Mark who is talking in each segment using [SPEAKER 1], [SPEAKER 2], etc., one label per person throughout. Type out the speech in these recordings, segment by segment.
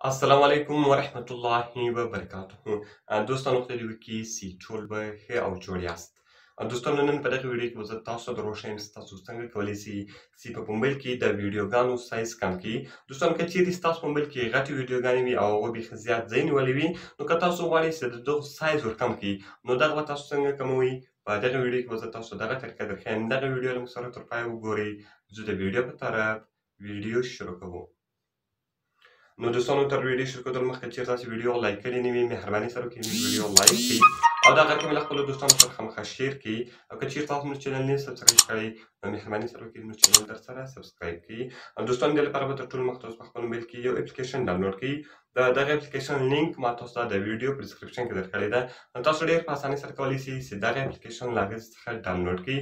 [SPEAKER 1] السلام علیکم ورحمت الله وبرکاته. دوستانو، خدای دې وکړي چې ټول به ښه او جوړ یاست. دوستانو، نن په دغه ویډیو کې به زه تاسو ته وښیم چې تاسو څنګه کولی شئ چې په موبایل کې د ویډیوګانو سایز کم کړئ. دوستانو، که چیرې ستاسو په موبایل کې غټې ویډیوګانې وي او هغه بیخي زیات ځای نیولی وي، نو که تاسو غواړئ چې د دغو سایز ور کم کړئ، نو دغه به تاسو څنګه کموئ؟ په دغه ویډیو کې به زه تاسو دغه طریقه درښیم. دغه ویډیو له موږ سره تر پایه وګورئ. زه د ویډیو په طرف ویډیو شروع کوو. نو دوستانو، تر ویډیو شروع کولو مخکې چیرې تاسو ویډیو لایک کړې نه وي، مهرباني سره وکړئ ویډیو لایک کړئ او دا غږ مې له خپلو دوستانو سره خامخا share کړئ. او که چیرې تاسو زموږ channel نه subscribe کړئ، نو مهرباني سره وکړئ زموږ channel در سره subscribe کړئ. دوستانو، دې لپاره به تر ټولو مخکې تاسو په خپل موبایل کې یو اپلیکیشن ډاونلوډ کړئ. د دغه اپلیکیشن لینک ما تاسو ته د ویډیو په description کې درکړی ده. نو تاسو ډېر په اسانۍ سره کولی شئ چې دغه اپلیکیشن له هغې څخه ډاونلوډ کړئ.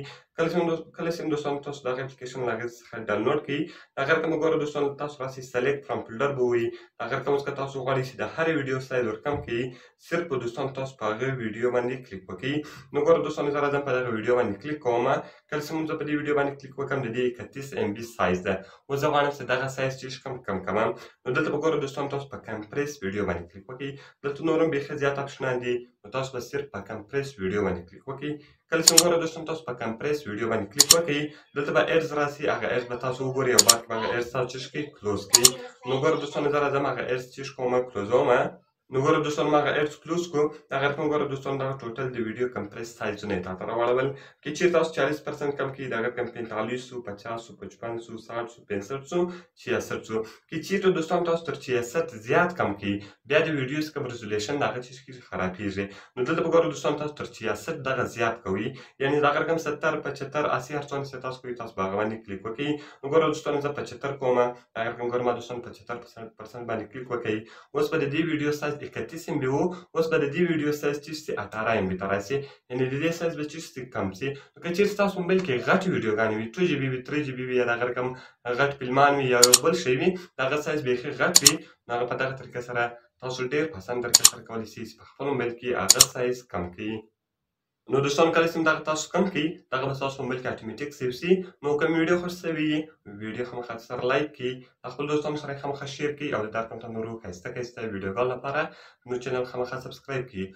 [SPEAKER 1] کله چې دوستانو تاسو دغه اپلیکیشن له هغې څخه ډاونلوډ کړئ، هغه رقم وګوره دوستانو، تاسو راسئ select from folder به وي. هغه رقم اوس که تاسو غواړئ چې د هرې ویډیو سایز ور کم کړئ، صرف دوستانو تاسو په هغه ویډیو باندې کلیک وکړئ. نو ګوره دوستانو، زه راځم په دغه ویډیو باندې کلیک کوم. کله چې زه په دې ویډیو باندې کلیک وکړم، د دې 31 MB سایز ده. اوس زه غواړم چې دغه سایز چې کم کم کړم. نو دلته به ګوره دوستانو، تاسو په compress video باندې کلیک وکړئ. دلته نور هم بیخي زیات آپشنان دي، نو تاسو به صرف په compress video باندې کلیک وکړئ. کله چې ګوره دوستانو تاسو په compress video باندې کلیک وکړئ، دلته به ads راسي. هغه ads به تاسو وګورئ او بعد کې به هغه ads تاسو چې کړئ close کړئ. نو ګوره دوستانو، زه راځم هغه ads چې کوم close وم. نو ګوره دوستانو، ما هغه ads close کړو. هغه رقم ګوره دوستانو، دغه total د ویډیو compress سایزونه یې تاته راواړول. که چیرې تاسو 40% کم کړئ، دغه رقم 45 سو، 50 سو، 55 سو، 60 سو، 65 سو، 66 سو. که چیرې دوستانو تاسو تر 66 زیات کم کړئ، بیا د ویډیو څخه resolution دغه چې کېږي خرابېږي. نو دلته به ګوره دوستانو، تاسو تر 66 دغه زیات کوئ، یعنې دغه رقم 70، 75، 80، هر څونه چې تاسو کوئ، تاسو به هغه باندې کلیک وکړئ. نو ګوره دوستانو، زه 75 کوم. هغه رقم ګوره ما دوستانو 75% باندې کلیک وکړئ. اوس به د دې ویډیو سایز 31 MB وو، اوس به د دې ویډیو سایز چې سي 18 MB ته راسي، یعنې د دې سایز به چې سي کم سي. نو که چیرې ستاسو موبایل کې غټې ویډیوګانې وي، 2 GB وي، 3 GB وي، یا دغه رقم غټ فلمان وي یا یو بل شی وي، دغه سایز بیخي غټ وي، نو هغه په دغه طریقه سره تاسو ډېر په اسانه طریقه سره کولی شئ چې په خپل موبایل کې هغه سایز کم کړئ. نو دوستانو، کله چې دغه تاسو کم کړئ، دغه به ستاسو موبایل کې اتوماتیک save سي. نو که مې ویډیو خوښ سوي، ویډیو خامخا سره لایک کړئ، د خپل دوستانو سره خامخا share کړئ او د دا رقم نورو ښایسته ښایسته ویډیوګانو لپاره نو channel خامخا subscribe کړئ.